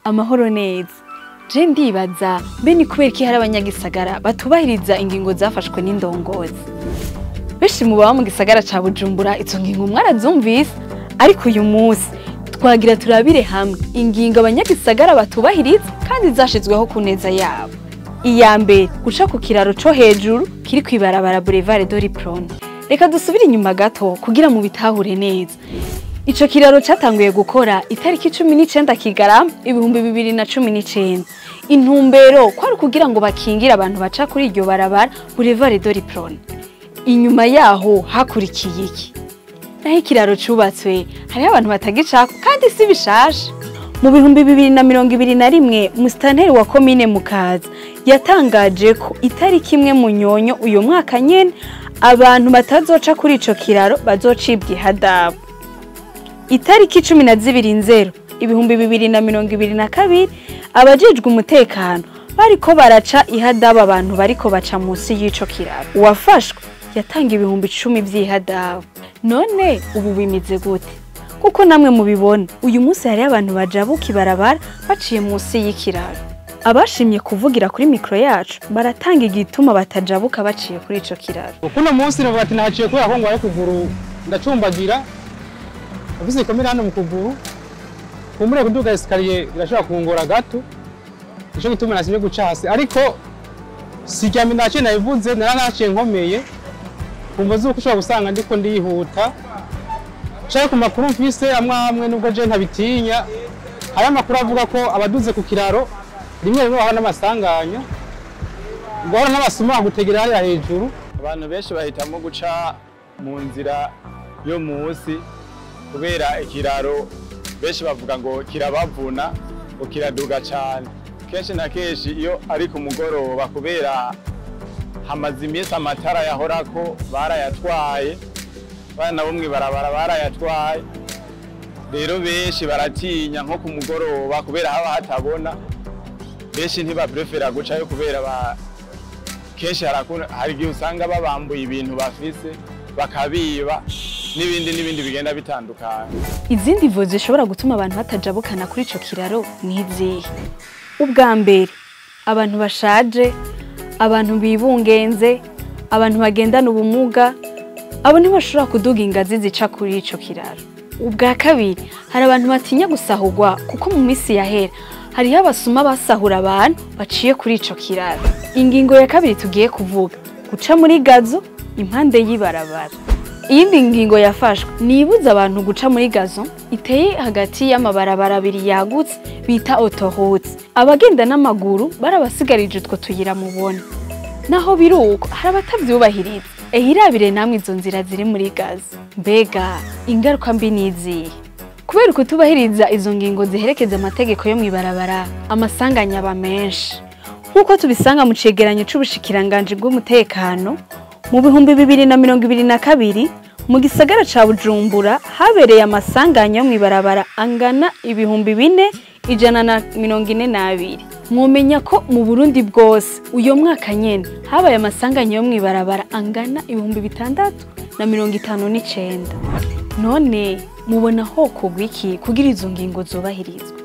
Amahoro neza. Je ndibaza mbe ni kubera iki hari abanyagisagara batubahiriza ingingo zafashwe n'indongozi. Benshi mu baba mu gisagara ca Bujumbura izo ngingo mwarazumvise, ariko uyu munsi twagira turabire hamwe ingingo abanyagisagara batubahiriza kandi zashizweho ku neza yabo. Iya mbere, guca ku kiraro co hejuru kiri kw'ibarabara Boulevard de l'Uprona. Reka dusubire inyuma gato kugira mu bitahure neza. Ico kiraro catanguye gukora itariki 19 Kigarama 2019. Intumbero kwari kugira ngo bakingire abantu baca kuri iryo barabara Boulevard de l'Uprona. Inyuma yaho hakurikiye iki? Naho ikiraro cubatswe hariho abantu batagicako kandi si bishasha. Mu 2021 musitanteri wa komine Mukaza yatangaje ko itariki imwe Munyonyo uyo mwaka nyene abantu batazoca kuri ico kiraro bazocibwa ihadabu. Itariki 12 Nzero 2022 abajejwe umutekano bariko baraca ihadabu abantu bariko baca munsi y'ico kiraro. Uwafashwe yatanga 10,000 vy'ihadabu. None ubu bimeze gute? Kuko namwe mubibona uyu munsi hari abantu bajabuka ibarabara baciye munsi y'ikiraro. Abashimye kuvugira kuri mikro yacu baratanga igituma batajabuka baciye kuri ico kiraro. Kuno munsi navuga ati naciye kubera ko ngwaye kuguru ndacumbagira. Afise ikomera hano mu kuguru. Kumure kuduga escalier birashobora kungora gato. Nico gituma nasimye guca hasi, ariko sijyami naciye nabivuze naranaciye nkomeye. Kumva zuko ushobora gusanga ndiko ndihuta. Cyaye ku makuru mfise amwe amwe nubwo je ntabitinya. Hari amakuru avuga ko abaduze ku kiraro rimwe rimwe bahora n'amasanganya, bahora n'abasuma gutegera hariya hejuru. Abantu benshi bahitamo guca mu nzira yo munsi kubera ikiraro benshi bavuga ngo kirabavuna ngo kiraduga cyane. Kenshi na kenshi iyo ari ku mugoroba kubera hamaze iminsi amatara yahorako barayatwaye, bana bo mw'ibarabara barayatwaye. Rero benshi baratinya nko ku mugoroba kubera haba hatabona, benshi ntibaprefera gucayo kubera kenshi hari igihe usanga babambuye ibintu bafise bakabiba n'ibindi n'ibindi bigenda bitandukanye. Izindi mvo zishobora gutuma abantu batajabukana kuri ico kiraro ni izihe? Ubwa mbere, abantu bashaje, abantu bibungenze, abantu bagendana ubumuga, abo ntibashobora kuduga ingazi zica kuri ico kiraro. Ubwa kabiri, hari abantu batinya gusahurwa kuko mu minsi yahera hariho abasuma basahura abantu baciye kuri ico kiraro. Ingingo ya kabiri tugiye kuvuga, guca muri gazo impande y'ibarabara. Iyindi ngingo yafashwe ni ibuza abantu guca muri gazo iteye hagati y'amabarabara abiri yagutse bita autoroute. Abagenda n'amaguru barabasigarije utwo tuyira mubona. Naho biruko hari abatavyubahiriza. Ehirabire namwe izo nzira ziri muri gazo. Mbega ingaruka mbi nizihe? Kubera kutubahiriza izo ngingo ziherekeza amategeko yo mw'ibarabara, amasanganya aba menshi. Nkuko tubisanga mu cegeranyo c'ubushikiranganje bw'umutekano mu 2022 mu gisagara ca Bujumbura habereye amasanganya yo mw'ibarabara angana 4142. Mwomenya ko mu Burundi bwose uyo mwaka nyene habaye amasanganya yo mw'ibarabara angana 6059. None mubona ho kugwa iki kugira izo ngingo zubahirizwa?